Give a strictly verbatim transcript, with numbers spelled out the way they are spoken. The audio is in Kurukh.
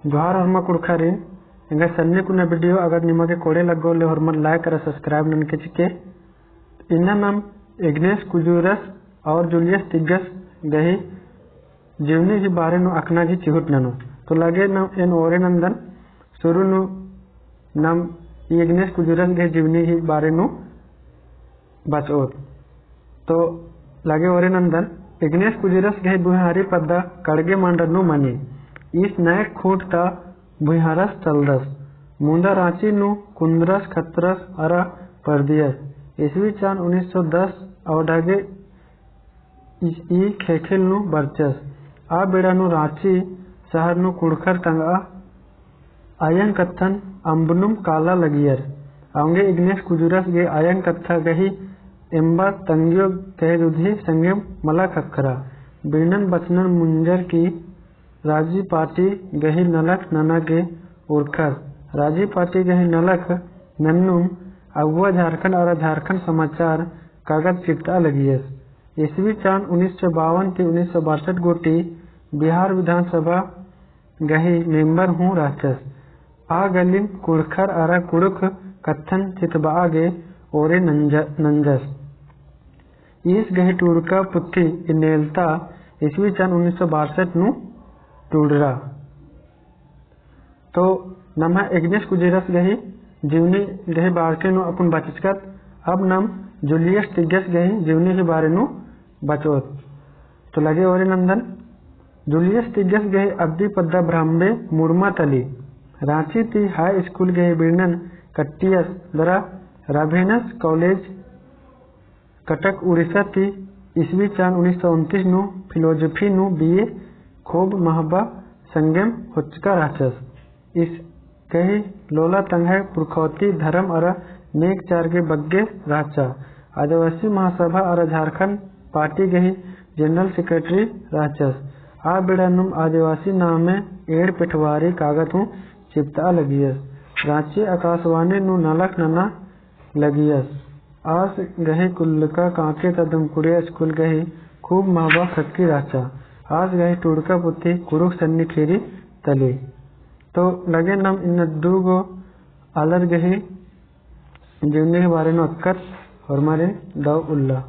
जोहार होरमा कुँड़ुख़ारिन, एंगा सन्नी कुना video अगर निमा गे कोड़े लग्गो ले होरमर like अरा subscribe ननके चिके। इन्ना नाम एग्नेस कुजुरस और जूलियस तिग्गस गही जीवनी ही बारे नू अख़ना गे चिहुट ननो। तो लगे नाम एन ओरे नंदन शुरू नू नाम एग्नेस कुजुरस गही जीवनी ही बारे नू बचओत। तो लगे ओरे नंदन, एग्नेस कुजुरस गही भुइँहारी पद्दा कड़गे मांडर नू मनी। ईस नैक खूँट ता भुइँहारस चलदस। मुन्दा राँची नू कुन्दरस, खतरस अरा परदियस। ईस्वी चान उन्नीस सौ दस अवढा गे ई ख़ेख़ेल नू बरचस। आ बेड़ा नू राँची शहर नू कुँड़ुख़र तंगआ अयंग कत्थन अम्बनुम काला लगियर। औंगे एग्नेस कुजुरस गे अयंग कत्था गही एम्बा तंग्यो कहे दुधी संगेम मला ख़क्खरा। बिड़नन बचनन मुंजर की राजी पार्टी गही नलख नना गे उरखस। राजी पार्टी गही नलख नन्नुम अगुवा झारखंड अरा झारखंड समाचार कागद चिपटआ लगियस। ईस्वी चान उन्नीस सौ बावन ती उन्नीस सौ बासठ गूटी बिहार विधानसभा गही member हूँ रहचस। आ गलिम कुँड़ुख़र अरा कुँड़ुख़ कत्थन चितबआ गे ओरे नंज-, नंजस। ईस गही टूड़का पुथी इन्नेलता ईस्वी चान उन्नीस सौ बासठ नू टूड़रा। तो नम्है एग्नेस कुजुरस गही जीवनी गही बारे नू अक्कुन बचचकत, अब नाम जूलियस तिग्गस गही जीवनी गही बारे नू बचओत। तो लगे ओरे नंदन, जूलियस तिग्गस गही अद्दी पद्दा ब्रह्मबे मुड़मा तली। राँची ती high school गही बिड़नन कट्टियस दरा राभेनस college कटक उड़ीसा ती ईस्वी चान उन्नीस सौ उनतीस नू philosophy नू B A खूब महबा संगेम होचका रहचस। ईस गही लोला तंग्है पुरखौती धरम अरा नेग चार गे बग्गे रहचा। आदिवासी महासभा अरा झारखंड पार्टी गही general secretary रहचस। आ बेड़ा नुम आदिवासी नामे एंड़ पेठवारी कागद हूँ चिपतआ लगियस। राँची आकाशवाणी नू नलख नना लगियस। आस गही कुल्लका कांके ता दमकुड़िया school गही खूब महबा ख़क्खी रहचा। आस गही टूड़का पुथी कुँड़ुख़ सन्नी खीरी तली। तो लगे नाम इन्ना दू गो आलर गही जीवनी गही बारे नू अख़कत होरमारिन दव उल्ला।